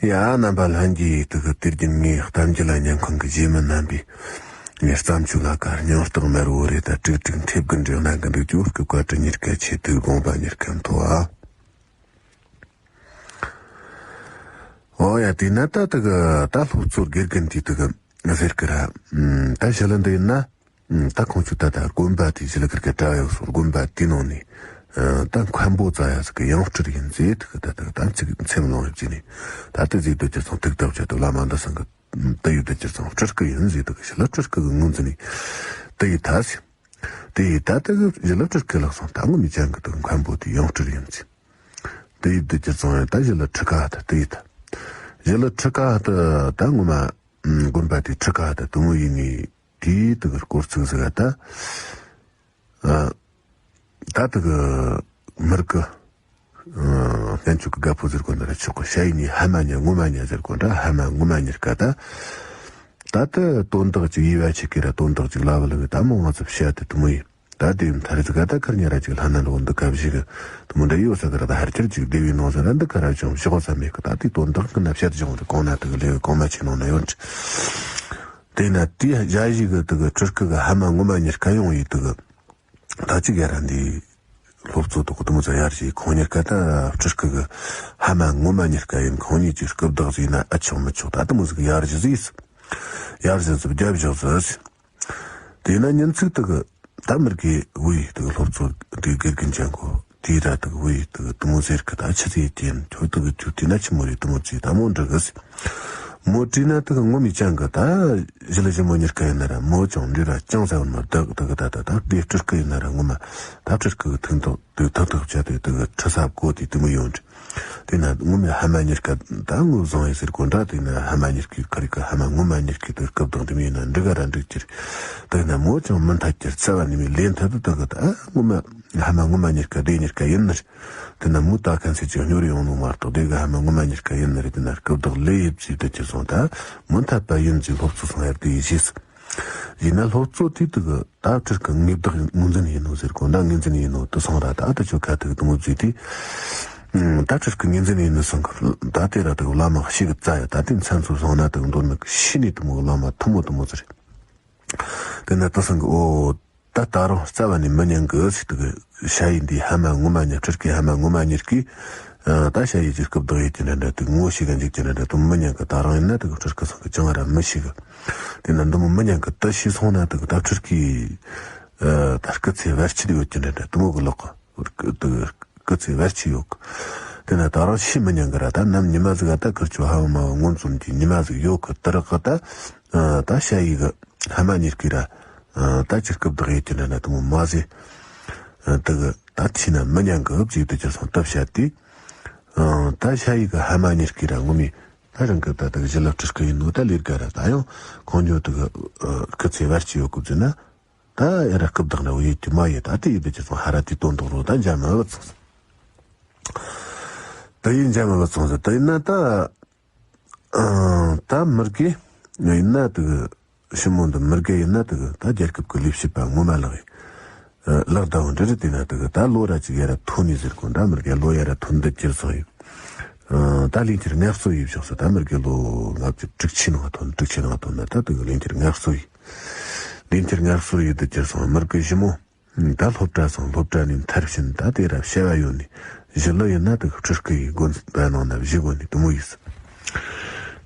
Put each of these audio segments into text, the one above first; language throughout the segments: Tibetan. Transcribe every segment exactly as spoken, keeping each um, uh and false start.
ཡ། རྣམ་པ་ལྷན་རྒྱས་དུ་གི་དུས་རྒྱུན་ངའི་གཏམ་རྒྱུད་ལ་ཉན་མཁན་གྱི་རྗེས་མི་རྣམ་པས། ངའི་བརྩམས་ཆོས་ལ་ཀ་སྙིང་སྟག་དམར་བོ་རེད། ད་དྲུག་དྲུག་མཐེབ་ཀི་འདྲེག་ན་གི་འདུག་ཅོ་སྐུ་བཀའ་དྲིན་གཉེར་ཀ་ཆེ། དུས་དགོངས་པ་གཉེར་ཀ་མཐོ་ཨ། ཨོ་ཡ། དེས་ན་ད་དུ་གི་ད་སློབ་གཙོ་དགེ་རྒན་དེ་དུ་གི་ཟེར་གི་ར། ད་ཞི་ལི་འདི་ཡིན་ན། ད་ཁོང་ཚོས་ད་ལྟ་དགོན་པ་དེ་ཞི་ལི་ཁིར་གི་གྲྭ་ཡོད་སོ། དགོན་པ་དེའི་ནང་ནས་ད་མཁན་པོ་ཙ་ཡ་ཟིག་གི་ཡང་སྤྲུལ་ཡིན་ཟེར་དུ་གི་ད་ད་ད་ཚིག་མཚམས་ལོང་ཡོད་ཅི་ནས། ད་དུ་ཟིག་དུ་ཅི་ཚང་ཐུག་ཐབས་བྱ་དུ་བླ་མ་འདི་སང་གི་དུ་ཡོད་དུ་ཅི་ཚང་སྤྲུལ་སྐུ་ཡིན་ཟེར་དུ་གི་ཞི་ལི་སྤྲུལ་སྐུ་གི་ངོས་འཛིན་ནས་དུ་ཡི་ད་ཟེར། དེ་ཡི་ད་དུ་གི་ཞི་ལི་སྤྲུལ་སྐུ་ལགས་སང་ད་ངོ་མི་ཅན་གི་དུ་མཁན་པོ་དེ་ཡང་སྤྲུལ་ཡིན་ཟེར། དུ་ཡི་དུ་ཅི་ཚང་ཡང་ད་ཞི་ལི་ཁྲི་ཀ་ད་དུ་ཡི་ད་ཞི་ལི་ཁྲི་ཀ་ད་ད་ངོ་མ་དགོན་པ་དེ་ཁྲི་ཀ་ད་དུ་མོ་ཡིན་ནི། དེའི་དུ་གི་སྐོར་ཚིག་ཟིག་ད། ཨ། ད་དུ་གི་མིར་གི། ཨ། སྨན་ཆུ་གི་རྒད་པོ་ཟེར་གོ་འདི་ར་ཆོག་གི་ཤ་ཡི་ནི་ཧ་མ་ཉ་ངོ་མ་ཉ་ཟེར་གོ་འདྲ། ཧ་མ་ངོ་མ་ཉར་ཀ་ད། ད་དུ་དོན་དག་ཅིག་ཡི་བ་ཆེ་གི་ར་དོན་དག་ཅིག་ལ་བ་ལ་གི་ད་མོ་ང་ཚོ་བཤད་དུ་དུ་མོ་ཡི། ད་དེ་མཐར་ཟིག་ག་ད་ཁར་ཉ་ར་ཅིག་ལྷ་ན་ལོ་འདི་གབ་ཞིག་གི་དུ་མོ་འདྲ་ཡོད་ས་གི་ར། ད་ཧར་ཁྱེར་ཅིག་སྡེ་བའི་ནང་ཟེར་ར་འདི་ག་ར་ཅུང་ཞོག་ས་མེད་གི། ད་དེ་དོན་དག་གི་ན་བཤད་ཅུང་རི་གོང་ན་དུ་གི་ལེ་གོང་མ་ཆེ་ནང་ན་ཡོད། དེས་ན་དེའི་ཞ་ཡི་གི་དུ་གི་སྤྲུལ་སྐུ་གི་ཧ་མ་ངོ་མ་ཉར་ཀ་ཡོང་ཡི་དུ་གི། ད་ཅིག་ཡ་ར་འདི་སློབ་གཙོ་དུ་གི་དུ་མོ་ཚ་ཡར་ཞིག་ཁོང་ཉར་ཀ་ད་སྤྲུལ་སྐུ་གི་ཧ་མ་ངོ་མ་ཉར་ཀ་ཡིན། ཁོང་གཉིས་ཀྱི་སྐུ་བདག་ཟིག་ན་ཨ་ཆོག་མི་ཆོག་ད་དུ་མོ་ཟིག་ཡར་ཞིག་ཟིག་ཡར་ཞིག་ཟིག་རྒྱབ་ཞིག་ཟིག་དེས་ན་ཉིན་ཚིག་དུ་གི་ད་མིར་གི་བུ་ཡི་དུ་གི་སློབ་གཙོ་དུ་དགེ་རྒན་ཅན་གོ་དེ་ར་དུ་གི་བུ་ཡི་དུ་གི་དུ་མོ་ཟེར་གི་ད་ཆི་ཟེར་དེ་ཡིན། ཁྱོད་དུ་གི་ཁྱོད་དེ་ན་ཆི་མོ་རེད་དུ་མོ་ཅི་ད་མོ་འདྲི་གི་ཟེར། མོ་དྲིས་ན་དུ་གི་ངོ་མི་ཅན་གི་ད་ཞི་ལི་ཞི་མོ་ཉར་ཀ་ཡིན་ན་ར་མོ་ཅང་འདྲི་ར་ཅང་ཟ་བར་མ་བདག་དུ་གི་ད་ད་ད་དེ་སྤྲུལ་སྐུ་ཡིན་ན་ར་ངོ་མ་ད་སྤྲུལ་སྐུ་གི་ཐུག་འདུག་དུ་ཐུག་ཐུག་བྱ་དུ་དུ་གི་ཁྲི་ས་བ་གོ་དེ་དུ་མོ་ཡོང་འདྲི། དེ་ན་ངོ་མའི་ཧ་མ་ཉེར་ཀ་ད་ངོ་བཟང་ཡི་ཟེར་གོ་འདྲ། དེ་ན་ཧ་མ་ཉེར་ཀའི་ཁ་རི་ཀ་ཧ་མ་ངོ་མ་ཉེར་ཀའི་དུ་སྐབས་དང་དེ་མིན་ན་འགྲིག་ག་ར་འགྲིག་ཅིར། དེ་ན་མོ་ཅང་མི་མཐའ་ཅིར་རྩ་བ་ནི་མི་ལེན་ཐ་དུ་དུ་གི་ད་ངོ་མ་ཧ་མ་ངོ་མ་ཉེར་ཀ་དེ་ཉེར་ཀ་ཡིན་ནི། དེ་ན་མོ་ད་ཁན་སེ་ཅི་སྙོར་ཡོང་ནོ་མ་གཏོགས་དེ་གི་ཧ་མ་ངོ་མ་ཉེར་ཀ་ཡིན་ནི་རེད། དེ་ན་སྐབས་དག་ལེ་ཡིབ་ཅིག་དུ་ཅི་སོང་ད་མི་མཐའ་པ་ཡིན་ཅིག་སློབ་གཙོ་སོང་ཡར་དུ་ཡི་ཤེས། ཡིན་ན་སློབ་གཙོ་དེ་དུ་གི་ད་སྤྲུལ་སྐུ་ངེས་བདག་ངོས་འཛིན་ཡིན་ནོ་ཟེར་གོ་འདྲ། ངོས་འཛིན་ཡིན་ནོ་དུ་སོང་ར་ད་ཨ་ད་ཆོ་ཁ་ཐུག་དུ་མོ་བརྫིས་ཏེ། ད་སྤྲུལ་སྐུ་ངོས་འཛིན་ཡིན་ནོ་སོང་གི་ད་དེ་ར་དུ་བླ་མ་ཤི་གི་རྩ་ཡ་ད་དེ་མཚན་ཚུལ་སོང་ན་དུ་མདོར་ན་ཤི་ནི་དུ་མོ་བླ་མ་ཐུ་མོ་དུ་མོ་ཟེར། དེ་ན་དུ་སོང་གི་ཨོ་ད་ད་རུང་རྩ་བ་ནས་མི་ཉན་གི་ཟེར་དུ་གི་ཤ་ཡི་འདི་ཧ་མ་ངོ་མ་ཉེར་སྤྲུལ་སྐུ་ཧ་མ་ངོ་མ་ཉེར་སྐུ། ད་ཤ་ཡི་ཅིག་སྐུ་བདག་ཡེད་ཀྱི་འདྲ་འདྲ་དུ་ངོ་ཤེས་ག་འཇིག་ཀྱི་འདྲ་འདྲ་དུ་མི་ཉན་གི་ད་རུང་ཡིན་ན་དུ་གི་སྤྲུལ་སྐུ་སོང་གི་ཅང་ར་མི་ཤེས་གི། དེ་ན་འདི་མོ་མི་ཉན་གི་ད་ཤི་སོང་ན་དུ་གི་ད་སྤྲུལ་སྐུ་ཨ་ད་སྐུ་ཚེ་བར་ཆད་ཡོད་ཀྱི་འདྲ་འདྲ་དུ་མོ་གི་ལོག་གི་དུ་སྐུ་ཚེ་བར་ཆད་ཡོད་གི། དེ་ན་ད་རུང་ཤི་མི་ཉན་གི་ར་ད་ནམ་ཉི་མ་ཟིག་ག་ད་ཁིར་ཆོ་ཧ་མ་ངོ་འཛོམས་ཀྱི་ཉི་མ་ཟིག་ཡོད་གི། དུ་རག་གི་ད་ད་ཤ་ཡི་གི་ཧ་མ་ཉེར་སྐུ་ར་ད་ཅི་སྐུ་བདག་ཡེད་ཀྱི་འདྲ་འདྲ་དུ་མོ་མ་ཟེར། དུ་གི་ད་ཐི་ན་མི་ཉན་གི་བརྫིས་དུ་ཅི་སོང་སྟབས་བྱ་དེ། ཨང་། ད་ཤ་ཡི་གི་ཧ་མ་ཉེར་སྐུ་ར་ངོ་མི། ད་རང་གི་ད་ད་གི་ཞི་ལི་སྤྲུལ་སྐུ་ཡིན་ནོ་ད་ལིར་ག་ར་ད་ཡང་ཁོང་ཉོ་དུ་གི་སྐུ་ཚེ་བར་ཆད་ཡོད་གི་བརྫིས་ན། ད་ཡ་ར་སྐུ་བདག་འདྲ་བོ་ཡོད་དུ་མ་ཡོད་ད་དེ་ཡི་བེ་ཅི་སོང་ཧ་ར་དེ་དོན་དག་རོ་ད་འཇམ་མ་བུ་ཚང་ས། ད་ཡིན་འཇམ་མ་བུ་ཚང་ས་ད་ཡིན་ན་ད། ཨང་། ད་མི་རྒས་ཡིན་ན་དུ་གི་ཞི་མོ་འདི་མི་རྒས་ཡིན་ན་དུ་གི་ད་རྒྱལ་ཁབ་ཀྱི་ལས་བྱེད་པ་ངོ་མ་ལག་ཡིན། ལག་བདའ་བོ་འདྲི་རི་དེ་ན་དུ་གི་ད་ལོ་ར་ཅིག་ཡ་ར་ཐོན་ནི་ཟེར་གོ་འདྲ། མི་རྒས་ལོ་ཡ་ར་ཐོན་འདི་ཅིར་སོང་ཡིན། ད་ལིན་ཁྱེར་ངལ་གསོ་ཡིན་བཞག་ས། ད་མི་རྒས་ལོ་ལྔ་བཅུ་དྲུག་ཅུའི་ནང་ཐོན་དྲུག་ཅུའི་ནང་ཐོན་ན་ད་དུ་གི་ལིན་ཁྱེར་ངལ་གསོ་ཡིན། ལིན་ཁྱེར་ངལ་གསོ་ཡིན་འདི་ཅིར་སོང་མི་རྒས་ཞི་མོ། ད་སློབ་གྲྭ་སོང་སློབ་གྲྭ་ནས་མཐར་ཕྱིན་ད་དེ་ར་བྱ་བ་ཡོད་ནི། ཞི་ལི་ཡིན་ན་དུ་སྤྲུལ་སྐུ་ཡི་དགོན་པ་ནང་ན་བཞུགས་དགོས་ནི་དུ་མོ་ཡིས།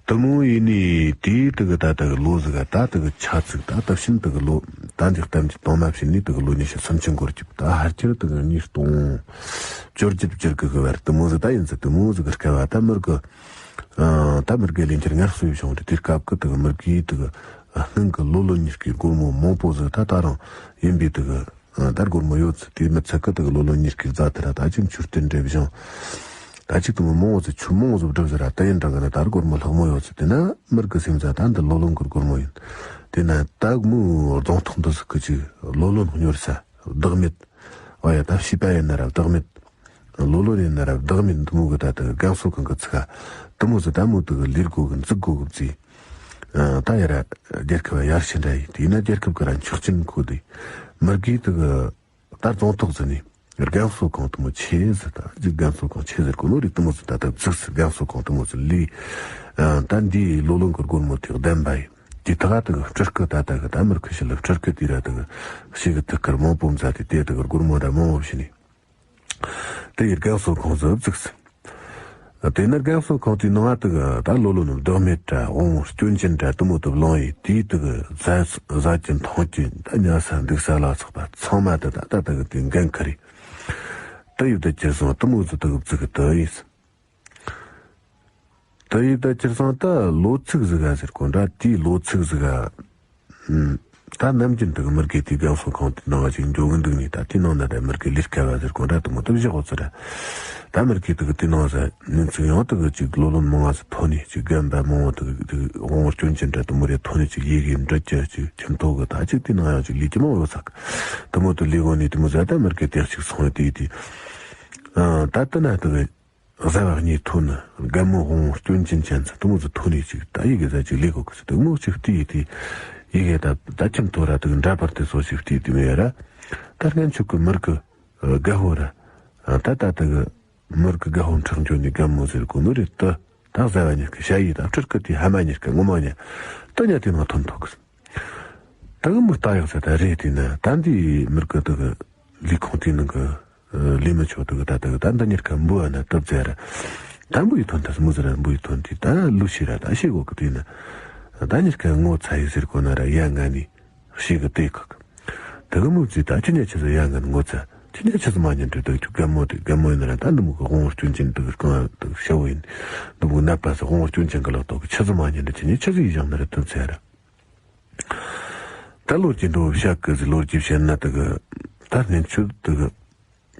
དུ་མོ་ཡིན་ནི་དེའི་དུ་གི་ད་དུ་གི་ལོ་ཟིག་ག་ད་དུ་གི་ཆ་ཚིག་ད་དུ་ཕྱིན་དུ་གི་ལོ་ད་འདི་གཏམ་གྱི་དོན་མ་ཕྱིན་ནི་དུ་གི་ལོ་ཉི་ཤུ་སུམ་ཅུ་འགོར་གྱི་ད་ཧར་ཁྱེར་དུ་གི་ཉིས་སྟོང་བཅོ་བརྒྱད་བཅུ་དགུ་གི་བར་དུ་མོ་ཟིག་ད་ཡིན་ཟིག་དུ་མོ་ཟིག་གི་སྐལ་བ་ད་མི་རྒས། ཨ། ད་མི་རྒས་ལིན་ཁྱེར་ངལ་གསོ་ཡི་བྱུང་སྟེ་དེ་སྐབས་ཀྱི་དུ་གི་མི་རྒས་དུ་གི་སྔོན་གི་ལོ་ལོན་ཉེར་སྐུའི་སྒོར་མོ་མང་པོ་ཟིག་ད་ད་རང་ཡིན་པའི་དུ་གི་ཨ། ད་སྒོར་མོ་ཡོད་ཚེ་དེ་མི་ཚད་ཀི་དུ་གི་ལོ་ལོན་ཉེར་སྐུའི་རྫ་དེ་ར་ད་ཅིག་མཆོད་རྟེན་འདྲེ་བཞེངས། ད་ཅིག་དུ་མོ་མང་བོ་ཚེ་ཆུ་མང་བོ་ཟིག་བསྒྲུབ་ཟེར་ར་ད་ཡིན་འདྲ་གི་ན་ད་འདི་ལོ་ལོན་གི་སྒོར་མོ་ཡོད་ཚེ་དེ་ན་མི་རྒས་སེམས་ཚ་ད་འདི་ལོ་ལོན་གི་སྒོར་མོ་ཡིན། དེ་ན་ད་མོའི་རྫོང་ཐོག་འདི་ཟིག་གི་ཅིག་ལོ་ལོན་སྙོར་ས་བདག་མེད། ཨོ་ཡ་ད་བྱིས་པ་ཡིན་ན་ར་བདག་མེད། ལོ་ལོན་ཡིན་ན་ར་བདག་མེད་འདི་མོ་གི་ད་དུ་རྒན་གསོ་གང་གི་ཚིག་ག་དུ་མོ་ཟིག་ད་མོ་དུ་གི་ལས་སྒོ་གི་འཛུགས་སྒོ་གི་བརྩིས། ད་ཡ་ར་རྒྱལ་ཁབ་ཡར་ཕྱིན་འདྲ་ཡིན་དེ་ཡིན་ན་རྒྱལ་ཁབ་གི་ར་ཆོག་མཆན་འཁོད་དེ་མི་རྒས་དུ་གི་ད་རྫོང་ཐོག་ཟིན་ནས་ རྒན་གསོ་ཁང་དུ་མོ་ཆེ་ཟིག་ད་ཅིག་རྒན་གསོ་ཁང་ཆེ་ཟེར་གོ་ནོ་རེད། དུ་མོ་ཟིག་ད་ད་བཙུགས་སི་རྒན་གསོ་ཁང་དུ་མོ་ཟིག་ལས། ད་འདིའི་ལོ་ལོན་གི་སྒོར་མོ་དེ་ལྡན་པ་ཡིན། དེ་ད་ག་དེ་གི་སྤྲུལ་སྐུ་ད་ད་གི་ད་མར་ཁུ་ཤི་ལ་སྤྲུལ་སྐུ་དེ་ར་ད་གི་ཤི་གི་ཐུགས་ཁུར་མང་པོ་མཛད་དེ་དེ་ད་གི་སྒོར་མོ་ར་མང་བོ་བྱིན་ནས། དེ་ཡི་རྒན་གསོ་ཁང་ཟིག་བཙུགས་སི། དེ་ནས་རྒན་གསོ་ཁང་དེའི་ནང་ང་དེ་གི་ད་ལོ་ལོན་བདག་མེད་དྲ་དབང་སྐྱོན་ཅན་དྲ་དུ་མོ་དུ་བླངས་ཡི་དེའི་དེ་གི་ཟ་ཟ་གྱིན་འཐུང་གྱིན་ད་ཉལ་ས་འདུག་ས་ལ་སོགས་པ་ཚང་མ་དེ་ད་ད་དེ་གི་དེ་འགན་ཁུར་ཡི། དེ་ཡི་དེ་ཁྱེར་སོང་དུ་མོ་ཟིག་དེ་གི་བཙུགས་གི་དེ་ཡིན། དེ་ཡི་ད་ཁྱེར་སོང་ད་ལོ་ཚིགས་ཟིག་ག་ཟེར་གོ་འདྲ། དེའི་ལོ་ཚིགས་ཟིག་ག་ད་ནམ་རྒྱུན་དུ་མི་དགེ་དེའི་རྒན་གསོ་ཁང་དེའི་ནང་ཅིག་འགྱོ་གི་འདུག་ནས། ད་དེའི་ནང་ན་ད་མི་དགེ་ལས་ཀ་བ་ཟེར་གོ་འདྲ་དུ་མོ་དུ་བཞག་གོ་ཚོད་ར། ད་མི་དགེ་དུ་གི་དེའི་ནང་ཟ་ནི་ཚིག་ཡང་དུ་གི་ཅིག་ལོ་ལོན་མང་ང་ཟིག་ཐོན་ནས་ཅིག་རྒན་པ་མང་བོ་དུ་གི་དབང་བོ་སྐྱོན་ཅན་འདྲ་དུ་མོ་རེ་ཐོན་ནས་ཅིག་ཡི་གེ་འབྲི་རྒྱུ་ཅིག་ཁྱིམ་ཐོག་གི་ད་ཅིག་དེའི་ནང་ཡང་ཅིག་ལས་ཀྱི་མང་བོ་ཟག་དུ་མོ་དུ་ལས་གོ་ནས་དུ་མོ་ཟ་ད་མི་དགེ་དེ་ཅིག་སོང་ཡོད་དེ་དེ། ད་དུ་ན་དུ་གི་བཟའ་བ་གཉིས་ཐོན་ནི་རྒན་མོ་དབང་སྐྱོན་ཅན་ཅན་ཚ་དུ་མོ་ཚོ་ཐོན་ནས་ཅིག་ད་ཡི་གེ་ཟ་ཅིག་ལས་གོ་གི་ཚོ་དུ་མོ་ཅིག་བལྟས་ཡི་དེ་ཡི་གེ་ད་ད་ཁྱིམ་ཐོ་ར་དུ་འདྲ་པར་དེ་ཚོ་ཅིག་བལྟས་དུ་མེད་ར། ད་སྔན་ཆུ་གི་མུར་གི་རྒད་ཧོ་ར་ད་ད་དུ་གི་མུར་གི་རྒད་ཧོ་འཕྲོག་འཇོག་ནི་རྒན་མོ་ཟེར་གོ་ནོ་རེད་དུ། ད་བཟའ་བ་གཉིས་ཀི་ཞ་ཡི་ད་སྤྲུལ་སྐུ་དེ་ཧ་མ་གཉིས་ཀི་ངོ་མ་གཉིས་དུ་ཉ་དེ་མ་ཐོན་ཐོག་གི། ད་གི་མིག་ལྟ་ཡག་ས་ད་རེད་དེ་ན་ད་འདི་མིར་གི་ད་གི་ལས་ཁུངས་དེ་ནང་གི་ལས་མི་ཆོག་ད་གི་ད་ད་གི་ད་འདི་གཉིས་ཀ་འབུ་བ་ན་སྟབས་ཟེར་ར། ད་འབུ་ཡི་ཐོན་ད་སྨུ་ཟེར་ར་འབུ་ཡི་ཐོན་དེ་ད་ལུ་ཤི་ར་ད་ཤི་གོ་གི་དེ་ན། ད་གཉིས་ཀ་ངོ་ཚ་ཡི་ཟེར་གོ་ན་ར་ཡ་ང་ནི་ཤི་གི་དེ་གི་གི། ད་གི་མུ་ཙི་ད་ཁྱི་ཉ་ཆི་ཟེར་ཡ་ང་ནི་ངོ་ཚ་ཁྱི་ཉ་ཆི་ཟེར་མ་ཉན་དུ་ད་ཁྱི་རྒན་མོ་དེ་རྒན་མོ་ཡིན་ན་ར་ད་འདི་མུ་གི་དབང་སྐྱོན་ཅན་ད་གི་རྐང་ད་གི་ཤ་བོ་ཡིན། འདི་མུ་ནད་པ་ཟེར་དབང་སྐྱོན་ཅན་གི་ལག་ཐོག་གི་ཆི་ཟེར་མ་ཉན་དུ་ཁྱི་ཉ་ཆི་ཟེར་ཡི་བཞག་ན་ར་ཐུབ་ཚེ་ར། ད་ལོ་རྒྱུས་འགྲོ་བཤད་གི་ཟི་ལོ་རྒྱུས་བཤད་ན་དེ་གི་ད་སྣེ་ཆུ་དེ་གི་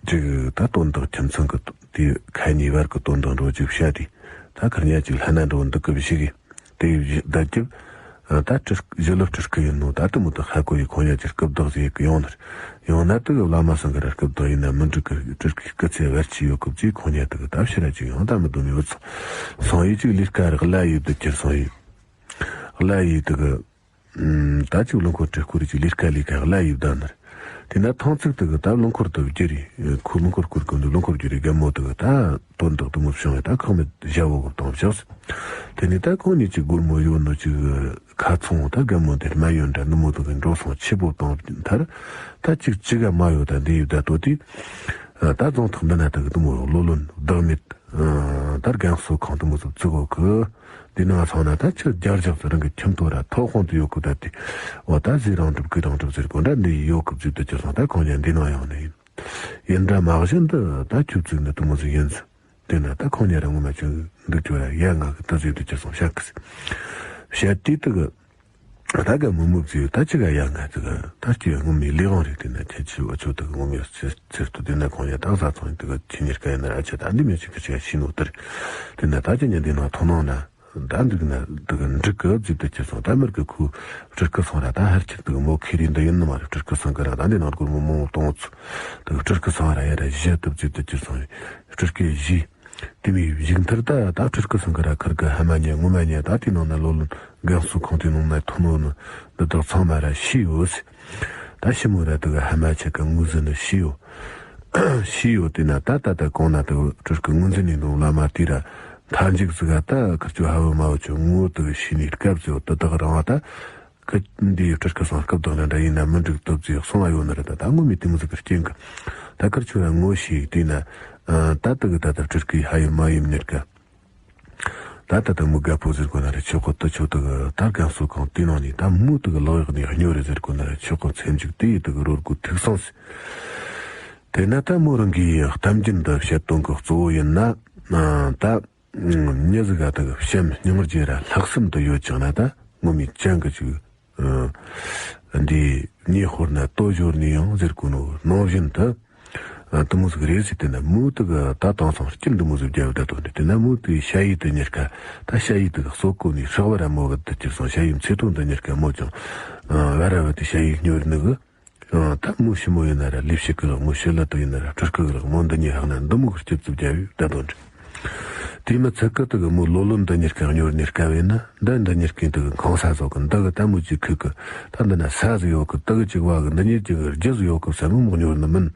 ཅིག་ད་དོན་དག་ཁྱིམ་ཚང་གི་དེ་ཁ་ཉེ་བར་གི་དོན་དག་འགྲོ་ཅིག་བཤད་དེ་ད་ཁར་ཉ་ཅིག་ལྷ་ན་འགྲོ་འདུག་གི་བཞི་གི་དེ་བཞི་ད་ཅིག་ད་སྤྲུལ་ཞི་ལུ་སྤྲུལ་སྐུ་ཡིན་ནོ་ད་དུ་མོ་དུ་ཧ་གོ་ཡི་ཁོང་ཉ་ཅིག་སྐུ་བདག་ཟེ་གི་ཡོང་ནར་ཡོང་ན་དེ་གི་བླ་མ་སང་གི་ར་སྐུ་བདག་ཡིན་ན་མི་འགྲིག་གི་སྤྲུལ་སྐུའི་སྐུ་ཚེ་བར་ཆི་ཡོད་གི་བཅས་ཁོང་ཉ་དེ་གི་ད་ཕྱི་ར་ཅིག་ཡོང་ད་མི་དུ་མི་བུ་ཚོ་སོང་ཡི་ཅིག་ལས་ཀ་རག་ལ་ཡོད་དུ་ཁྱེར་སོང་ཡི་ལ་ཡི་དེ་གི་ད་ཅིག་རླངས་འཁོར་བྲེལ་སྐོར་གྱི་ལས་ཀ་ལས་ཀ་གླ་ཡིབ་ད་ནར། དེ་ན་ཐང་ཚིག་དེ་གི་ད་རླངས་འཁོར་དུ་བསྒྱུར་རེ་ཁོ་རླངས་འཁོར་སྐོར་གི་འདུག་རླངས་འཁོར་བསྒྱུར་རེ་རྒན་མོ་དེ་གི་ད་དོན་དག་དུ་མོ་བྱུང་བས་ད་ཁང་མེད་བཞག་བོ་གི་བཏང་བཞག་དེ་ནས་ད་ཁོང་གཉིས་ཀྱི་སྒོར་མོ་ཡོད་ནོ་ཅིག་ཁ་ཚོང་ད་རྒན་མོ་དེར་མ་ཡོད་འདྲ་འདི་མོ་དེ་གི་འགྲོ་སོང་ཆེ་པོ་བཏང་མཐར་ད་ཅིག་ཅི་ག་མ་ཡོད་ད་འདི་ཡིབ་ད་དོ་དེ། ད་རྫོང་ཐག་འདི་ན་དེ་གི་དུ་མོ་ལོ་ལོན་བདག་མེད། ད་རྒན་གསོ་ཁང་དུ་མོ་ཚོ་བཙུགས་གོ་གི། འདི་ནང་སོང་ན་ད་ཁྱི་རྒྱར་བཞག་ཚོ་རང་གི་ཁྱིམ་ཐོ་ར་ཐོག་ཁོང་དུ་ཡོད་གི་ད་དེ། འོ་ད་ཟི་རང་གྲུབ་གི་རང་གྲུབ་ཟེར་གོ་འདྲ་འདི་ཡོད་གི་བརྫིས་དུ་ཁྱི་སོང་ད་ཁོང་ཉན་འདི་ནང་ཡོང་ནི་ཡིན། ཡིན་འདྲ་མ་གཞི་འདི་ད་ཁྱི་བཙུགས་ནི་དུ་མོ་ཟིག་ཡིན་ཟི། དེ་ན་ད་ཁོང་ཉན་ར་ངོ་མ་ཁྱི་འདི་ཁྱོད་ར་ཡ་ང་གི་ད་བརྫིས་དུ་ཁྱི་སོང་བཤད་གི་ཟི། བཤད་དེ་དུ་གི། ད་ག་མུ་མུ་བརྫིས་ད་ཅི་ག་ཡ་ང་ཅི་ག་ད་ཅི་ངོ་མའི་ལས་དབང་རེད་དེ་ན་ཁྱེད་ཆི་བ་ཆོ་ད་ག་ངོ་མའི་ཚེ་ཚེ་སྟོད་དེ་ན་ཁོང་ཡ་ད་བཟའ་ཚང་ཡིན་ད་ག་ཁྱི་ཉེར་ཀ་ཡ་ན་ར་ཆེ་ད་འདི་མེད་ཅི་ག་ཅི་ག་ཤི་ནོ་ལྟར་དེ་ན་ད་ཅི་ཉན་འདི་ན་ཐོ་ནང་ན་ད་འགྲིག་ན་ད་ག་འགྲིག་གི་བརྫིས་ད་ཁྱི་སོང་ད་མིར་གི་ཁུ་སྤྲུལ་སྐུ་སོང་ར་ད་ཧར་ཁྱི་ད་ག་མོ་ཁེ་རི་འདི་ཡིན་ནི་མ་རེད། སྤྲུལ་སྐུ་སོང་གི་ར་ད་འདི་ནང་སྒོར་མོ་མོ་གཏོང་ཚུ་ད་ག་སྤྲུལ་སྐུ་སོང་ར་ཡ་ར་བཞི་ད་བརྫིས་ད་ཁྱི་སོང་སྤྲུལ་སྐུ་བཞི། དེ་མིན་མཇུག་མཐར་ད་ད་སྤྲུལ་སྐུ་སང་གི་ར་ཁར་གི་ཧ་མ་ཉན་ངོ་མ་ཉན་ད་དེ་ནང་ན་ལོ་ལོན་རྒན་གསོ་ཁང་དེ་ནང་ན་ཐོན་ནོ་ནི་འདི་དག་ཚང་མ་ར་ཤི་ཡོད་ཟེར། ད་ཤི་མོ་ར་དེ་གི་ཧ་མ་ཆེ་གི་ངོས་ཟིན་ནི་ཤི་ཡོད། ཤི་ཡོད་དེ་ན་ད་ད་ད་གོང་ན་དེ་སྤྲུལ་སྐུ་ངོས་འཛིན་ནི་འདུག་བླ་མ་དེ་ར་མཐའ་མཇུག་ཟིག་ག་ད་ཁིར་ཆོ་ཧ་བོ་མ་བོ་ཆོ་ངོ་དེ་གི་ཤི་ནི་སྐབས་ཟིག་དེ་དག་རང་བ་ད། ཁི་འདིའི་སྤྲུལ་སྐུ་སང་སྐབས་དང་ལ་འདྲ་ཡིན་ན་མི་འགྲིག་སྟོབས་ཀྱིས་གསུང་བ་ཡོད་ནི་རེད། ད་ད་ངོ་མའི་དེ་མོ་ཟིག་གི་རྐྱེན་གི་ད་ཁིར་ཆོ་ར་ངོ་ཤེས་དེ་ན་ད་དེ་གི་ད་ད་སྤྲུལ་སྐུའི་ཧ་ཡིན་མ་ཡིན་ཉེར་གི་ད་ད་ད་མོ་རྒད་པོ་ཟེར་གོ་ན་རེད། ཆོག་གོ་ད་ཆོག་དེ་གི་ད་རྒན་གསོ་ཁང་དེ་ནང་ནས་ད་མོ་དེ་གི་ལག་གཡོག་ནས་སྨྱོ་རེད་ཟེར་གོ་ན་རེད། ཆོག་གོ་ཚེ་མཇུག་དེ་ཡི་དེ་གི་རོ་རྒུ་ཐུག་སོང་ཟེར། དེ་ན་ད་མོ་རང་གིས་གཏམ་རྒྱུད་འདི་བཤད་དོན་གི་གཙོ་བོ་ཡིན་ན་ད། མྱི་ཟིག་ག་དག་བྱམས་སྙིང་རྗེ་ར་ལྷག་བསམ་དུ་ཡོད་ཀྱང་ན་ད་ངོ་མའི་ཅང་གི་ཅིག་འདི་ཉེ་ཧོར་ན་ལྟོ་ཞོར་ནས་ཡང་ཟེར་གོ་ནོ་ནང་བཞིན་དུ་དུ་མོ་ཟིག་རེད་ཟེར་དེ་ན་མོ་དུ་གི་ད་དང་སང་སྐྱིད་འདི་མོ་ཟིག་རྒྱབ་ད་དོ་འདི་དེ་ན་མོ་དུ་ཤ་ཡི་དུ་ཉེར་ཁ་ད་ཤ་ཡི་དུ་གི་གསོ་གོ་ནས་ཧྲག་བ་ར་མོ་གི་དུ་ཅིག་སོང་ཤ་ཡི་མཚེ་ཐོ་འདི་ཉེར་ཁ་མོ་ཅང་བ་ར་བ་དུ་ཤ་ཡི་སྨྱོ་ནི་གི་ད་མོ་ཞི་མོ་ཡིན་ན་ར་ལས་བྱེད་ཀྱི་ལག་མོ་ཞི་ལ་དུ་ཡིན་ན་ར་སྤྲུལ་སྐུ་གི་ལག་མོ་འདི་ཉིད་ཧག་ན་འདི་མོ་གི་སྐྱིད་རྩུབ་རྒྱབ་ཡོད་ད་དོ་འདྲི། དེ་མི་ཚད་ཀི་དེ་གི་མོ་ལོ་ལོན་འདི་གཉིས་ཀ་གཉོར་ནས་དཀའ་བས་ན། འདི་འདི་གཉིས་ཀའི་དེ་གི་ཁང་ས་བཟོ་གི་འདི་གི་ལྟད་མོ་ཅིག་ཁུག་གི། ད་འདི་ན་ས་ཟིག་ཡོད་གི། དེ་གི་ཅིག་བ་གི་འདི་གཉིས་ཅིག་གི་རྒྱུ་ཟིག་ཡོད་གི་བསམ་མོ་མོ་གཉོར་ནི་མིན།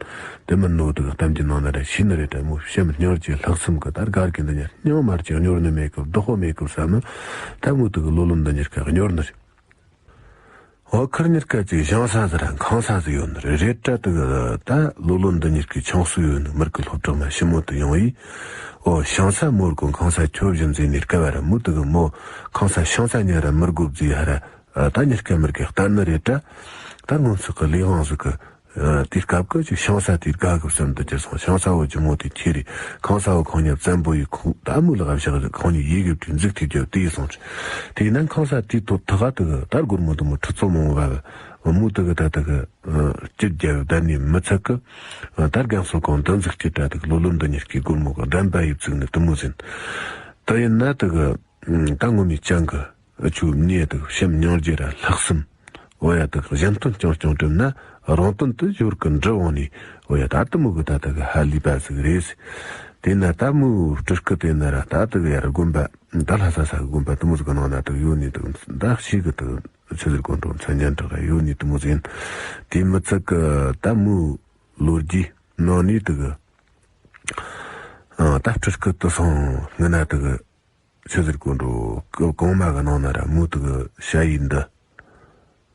དེ་མིན་ནོ་དེ་གི་གཏམ་རྒྱུད་ནང་ན་ར་ཤེས་ནི་རེད། ལྟད་མོ་བྱམས་སྙིང་རྗེ་ལྷག་བསམ་གི་ད་སྒར་གི་འདི་གཉིས་སྙིང་མར་ཅིག་གཉོར་ནི་མེད་གི། བདག་པོ་མེད་གི་བསམ་མོ་ལྟད་མོ་དེ་གི་ལོ་ལོན་འདི་གཉིས་ཀ་གཉོར་ནི་རེད། འོ་ཁིར་གཉིས་ཀ་ཅིག་ཞིང་ས་ཟིག་ར་ཁང་ས་ཟིག་ཡོད་ནི་རེད་ར། དེ་གི་ད་ལོ་ལོན་འདི་གཉིས་ཀའི་ཆུང་སུ་ཡོད་ནི་མིར་གི་སློབ་གྲོགས་མ་ཞི་མོ་དེ་ཡོང་ཡི། འོ་ཞིང་ས་མོར་གོ་ཁང་ས་ཁྱོད་བཞིན་ཟེར་ནས་དཀའ་བ་ར། མོ་དེ་གི་མོ་ཁང་ས་ཞིང་ས་གཉིས་ར་མིར་དགོ་བཟེ་ཧ་ར། ད་གཉིས་ཀ་མིར་གི་ལྟ་ནི་རེད་ར། ད་སྔོན་ཚོད་གི་ལས་དབང་ཟིག་གི། དེའི་སྐབས་ཀྱི་ཅིག་ཞིང་ས་དེའི་དགའ་གི་བསམ་དུ་གྱུར་སོང་། ཞིང་ས་བོ་ཇི་མོ་དེ་ཁྱེར་རེ་ཁང་ས་བོ་ཁང་ཉ་བཙན་པོ་ཡི་ཁུག་ད་མོ་ལ་ག་བཞག་ཁང་ཉ་ཡི་གེ་བྲིས་འཛུགས་ཐུབ་རྒྱུ་དེ་ཡི་སོང་། དེས་ན་ཁང་ས་དེའི་ཐོག་ཐག་དེ་གི་ད་སྒོར་མོ་དུ་མོ་ཁྲི་ཚོ་མང་བ་བ་མོ་དེ་གི་ད་དེ་གི་སྤྱི་རྒྱལ་བདག་ནི་མི་ཚད་གི། ད་རྒན་སོ་གང་དུ་འཛུགས་ཀྱི་ད་དེ་གི་ལོ་ལོན་འདི་གཉིས་ཀའི་སྒོར་མོ་གི་གདན་པ་ཡི་བཙུགས་ནི་དུ་མོ་ཟིན། ད་ཡིན་ན་དེ་གི་ད་ངོ་མི་ཅང་གི་ཨ་ཆུ་ཉེ་དག་བྱམས་སྙིང་རྗེ་ར་ལྷག་བསམ། འོ་ཡ་དག་གཞན་དོན་རྐྱང་རྐྱང་བསྒྲུབ་ན་རང་དོན་དུ་ཞོར་གི་འགྲུབ་འོང་ནི། འོ་ཡ་ད་དུ་མོ་གི་ད་དག་ཧ་ལས་པ་ཟིག་རེད། དེ་ན་ད་མོ་སྤྲུལ་སྐུ་དེ་ན་ར་ད་དག་ཡ་ར་དགོན་པ་ད་ལྷ་ས་ས་གི་དགོན་པ་དུ་མོ་ཟིག་གི་ནང་ན་དག་ཡོད་ནི་དག་ད་ཤི་གི་དག་ཆི་ཟིག་དགོན་གྲོང་ཚན་ཉན་དྲག་ཡོད་ནི་དུ་མོ་ཟིག་ཡིན། དེ་མི་ཚད་གི་ད་མོ་ལོ་རྒྱུས་ནང་ནས་དག་ད་སྤྲུལ་སྐུ་དུ་སོང་ངི་ན་དག་ཆི་ཟེར་གོ་འགྲོ། གོང་མ་གི་ནང་ན་ར་མོ་དེ་གི་ཞ་ཡི་འདི།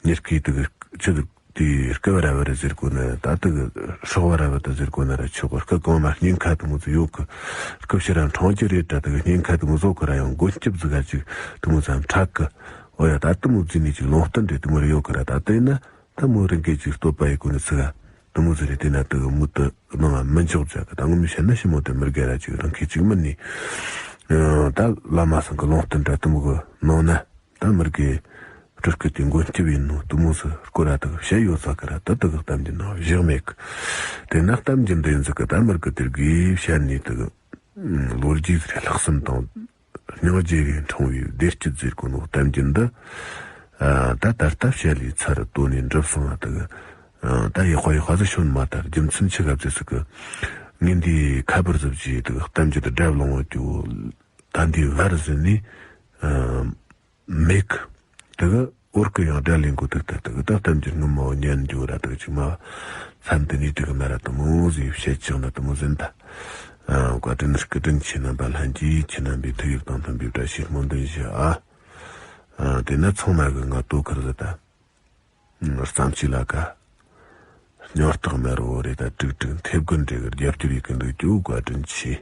ཉེར་སྐྱེས་དེ་གི་ཆི་ཟེར་དེ་སྐུ་བ་ར་བ་རེ་ཟེར་གོ་ནི། ད་དེ་གི་སྲོག་བ་ར་བ་དེ་ཟེར་གོ་ན་ར་ཆོག་གི། སྐུ་གོང་མ་སྙིང་ཁ་དེ་མོ་ཚོ་ཡོད་གི། སྐུ་ཕྱི་ར་འཕྲང་ཅི་རེད་དྲ་དེ་གི་སྙིང་ཁ་དེ་མོ་བཟོ་གི་ར་ཡང་མགོན་སྐྱབས་ཟིག་ག་ཅིག་དེ་མོ་ཙམ་ཁྲག་གི། འོ་ཡ་ད་དེ་མོ་བརྩིས་ནས་ཅིག་ལུང་བསྟན་རེ་དེ་མོ་རེ་ཡོད་གི་ར། ད་དེ་ན། ད་མོ་རང་གིས་ཅིག་བསྟོད་པ་ཡི་གོ་ནས་ཚིག་ག་དུ་མོ་ཟེར་རེ་དེ་ན་དུ་མོ་དུ་ནང་ང་མི་འཇོག་ཅག་གི། ད་ངོ་མི་བཤད་ན་ཞི་མོ་དེ་མི་དགེ་ར་ཅིག་རང་གིས་ཅིག་མིན་ནི། ད་བླ་མ་སང་གི་ལུང་བསྟན་དྲ་དུ་མོ་གི་ནང་ན་ད་མི་དགེ་སྤྲུལ་སྐུ་དེ་མགོན་སྐྱབས་ཡིན་ནོ་དུ་མོ་ཟེར་སྐོར་ར་དུ་བཤད་ཡོད་ས་གི་ར། ད་དུ་གི་གཏམ་གྱི་ནང་བཞག་མེད་གི། དེ་ན་གཏམ་གྱི་འདི་ཡིན་ཟིག་གི། ད་མི་དགེ་དེར་དགེ་བཤད་ནས་དུ་གི་ལོ་རྒྱུས་རེ་ལྷག་བསམ་དང་། སྙིང་རྗེ་གིས་འཁྲུངས་པའི་བདེ་སྐྱིད་ཟེར་གོ་ནོ་གཏམ་རྒྱུད་འདི། ཨ་ད་ད་ལྟ་བཤད་ལས་ཚར་དོ་ནས་འགྲུབ་སོང་བ་དག་ཨ་ད་ཡག་པ་ཡག་པ་ཟིག་ཤོད་མ་ཐར། རྒྱུ་མཚན་ཆི་ག་ཚོད་ཟིག་གི། ངས་འདི་ཁ་པར་ཟིག་བྱས་དག་གཏམ་རྒྱུད་འདི་སྒྲ་ལོང་བ་རྒྱུ། ད་འདི་བར་ཟིན་ནས་ཨ་མེད་གི། དེ་གི་འོར་གི་ཡང་སྒྲ་ལེན་གོ་ཐུག་ཐུག་དེ་གི་ད་གཏམ་རྒྱུད་སྔོན་མ་བོ་ཉན་རྒྱུ་ར་དེ་གི་ཅིག་མ་བསམ་དེ་ནས་དེ་གི་མ་ར་དུ་མོ་ཟིག་བཤད་ཅིག་ན་དུ་མོ་ཟིན་ད། ཨ་བཀའ་དྲིན་སྐུ་དྲིན་ཆེ། རྣམ་པ་ལྷན་རྒྱས་ཁྱེད་རྣམ་པའི་ཐུགས་ཡིད་དང་མཐུན་པའི་བཀྲ་ཤིས་སྨོན་འདུན་ཞུ་ཨ། ཨ་དེ་ན་ཚང་མ་གི་ང་ལྟོ་ཁུར་ཟི་ད། བརྩམས་ཆོས་ལ་ཀ་སྙིང་སྟག་མེ་རོ་རེ་ད་དྲུག་དྲུག་མཐེབ་དགུ་འདྲེ་གི་རྒྱབ་སྐྱོར་ཡི་གི་འདུག་ཅུ་བཀའ་དྲིན་ཆེ།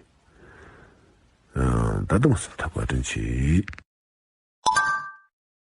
ཨ་ད་དུང་སུ་ཐབས་བཀའ་དྲིན་ཆེ།